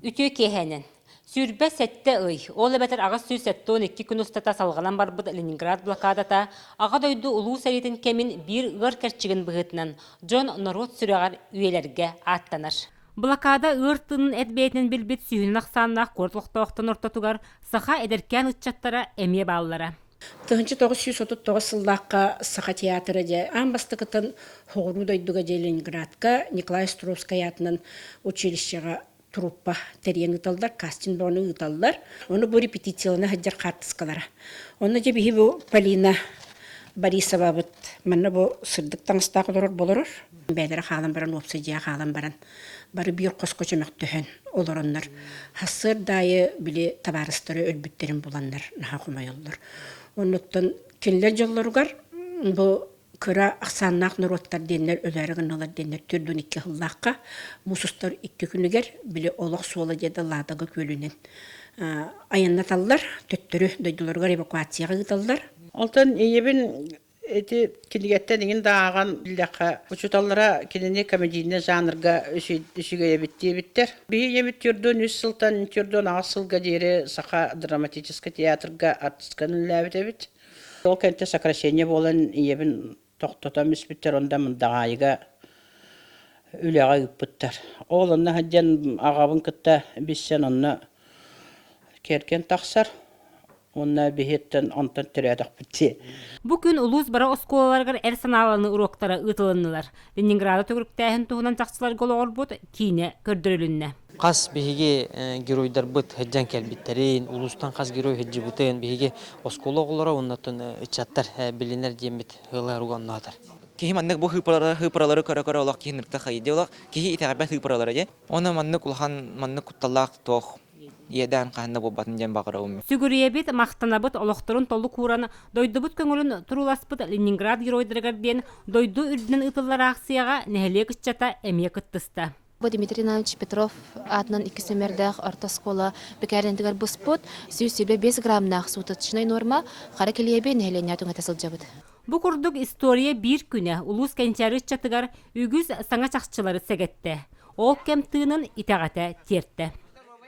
Үтүө киэһэнэн! 27 ый, ол эбэтэр 872 күн устата салҕанан барбыт Ленинград блокадата Аҕа дойду Улуу сэриитин кэмин биир ыар кэрчигин быһыытынан дьон норуот сүрэҕэр үйэлэргэ ааттанар. Блокада ыар тыынын эт бэйэтинэн билбит сүүһүнэн ахсааннаах куорат олохтоохторун ортотугар саха эдэркээн ыччаттара эмиэ бааллара. 1939 сыллаахха Саха театра дьэ аан бастакытын Соҕуруу дойдуга дьэ Ленинградка Николай Островскай аатынан училищеҕа труппа тэрийэн ыыталлар, кастинг бөҕөнү ыыталлар. Ону бу репетициялана сылдьар хаартыскалара. Онно дьэ биһи бу Полина Борисовабыт манна бу сырдык таҥастаах олорор болорор. Бэйэлэрэ хаалан баран, уопсай дьиэ хаалан баран, бары биир хоско чөмөхтөһөн олороннор, сарсыарда аайы били табаарыстары өлбүттэрин буланнар наһаа хомойоллор. Оннуттан кинилэр дьоллоругар бу кыра ахсааннаах норуоттар диэннэр өлөөрү гынналар диэннэр 42 сыллаахха муус устар икки күнүгэр били олох суола диэн Ладога күөлүнэн айаннаталлар, төттөрү дойдуларыгар эвакуацияҕа ыыталлар. Онтон ийэбин ити кинигэттэн иҥин да ааҕан биллэххэ, учууталлара кинини комедийнай жанрга үчүгэй эбит диэбиттэр. Биһи ийэбит 43 сылтан 48 сылга диэри Саха драматическай театрга артисткан үлэлээбит эбит. Ол кэнтэ сокращение буолан ийэбин тохтотон испиттэр, онно Мындаҕаайыга үлэҕэ ыыппыттар. Ол онно сылдьан аҕабын кытта билсэн онно кэргэн тахсар уонна биһиэттэн онтон төрөөтөхпүт дии. Бу күн улуус бары оскуолаларыгар эр санааланыы уруоктара ыытылыннылар. Ленинграды төгүрүктээһин туһунан чахчыларга олоҕурбут киинэ көрдөрүлүннэ. Хас биһиги геройдарбыт сылдьан кэлбиттэрин, улуустан хас герой сылдьыбытын биһиги оскуола оҕолоро уонна ыччаттар билинэр диэммит ыаллар угонноотор. Киһи маннык бу хыыпыралары көрө-көрө олох киһи нырта хайдыы олох киһи итэҕэйбэт хыыпыралара диэн. Уонна маннык улахан маннык кутталлаах туох иэдээн хаһан да буолбатын диэн баҕарабын. Сүгүрүйэбит, махтанабыт олохторун толук ууран, дойдубут көҥүлүн турууласпыт Ленинград геройдарыгар диэн дойду үрдүнэн ыытыллар аахсыйаҕа нэһилиэк ыччата эмиэ кыттыста. Бу Дмитрий Иванович Петров аатынан иккис нүмердээх орто оскуола бэкээринэтигэр буспут 125 граммнаах суточнай нуорма хара килиэби нэһилиэнньэҕэ түҥэтэ сылдьабыт. Бу курдук история биир күнэ улуус кэнчээри ыччатыгар үгүс саҥа чахчылары сэгэттэ. Ол кэм тыынын итэҕэтэ тиэртэ.